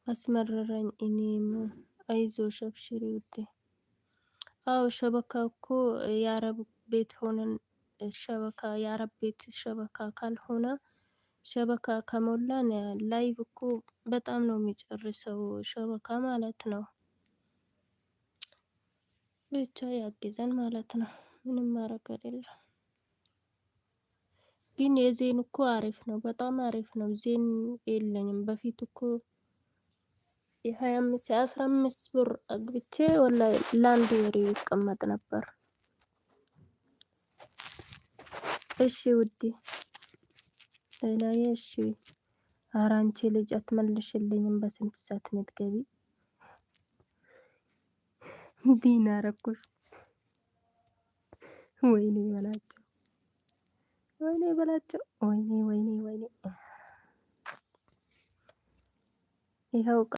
አስመረረኝ። እኔም አይዞሽ አብሽሪ ውዴ። አዎ شبكة እኮ የአረብ ቤት ሆነን شبكة የአረብ ቤት شبكة ካልሆነ شبكة ከሞላን live እኮ በጣም ነው የሚጨርሰው شبكة ማለት ነው። ብቻ ያግዘን ማለት ነው። ምንም ማድረግ አይደለም። ግን የዜን እኮ አሪፍ ነው፣ በጣም አሪፍ ነው። ዜን የለኝም በፊት እኮ የ25 የ15 ብር አግብቼ ወላሂ ለአንድ ወር ይቀመጥ ነበር። እሺ ውዴ ሌላዬ፣ እሺ ኧረ አንቺ ልጅ አትመልሽልኝም? በስንት ሰዓት ምትገቢ? ቢና አረኩሽ። ወይኔ በላቸው፣ ወይኔ በላቸው፣ ወይኔ ወይኔ ወይኔ ይኸው።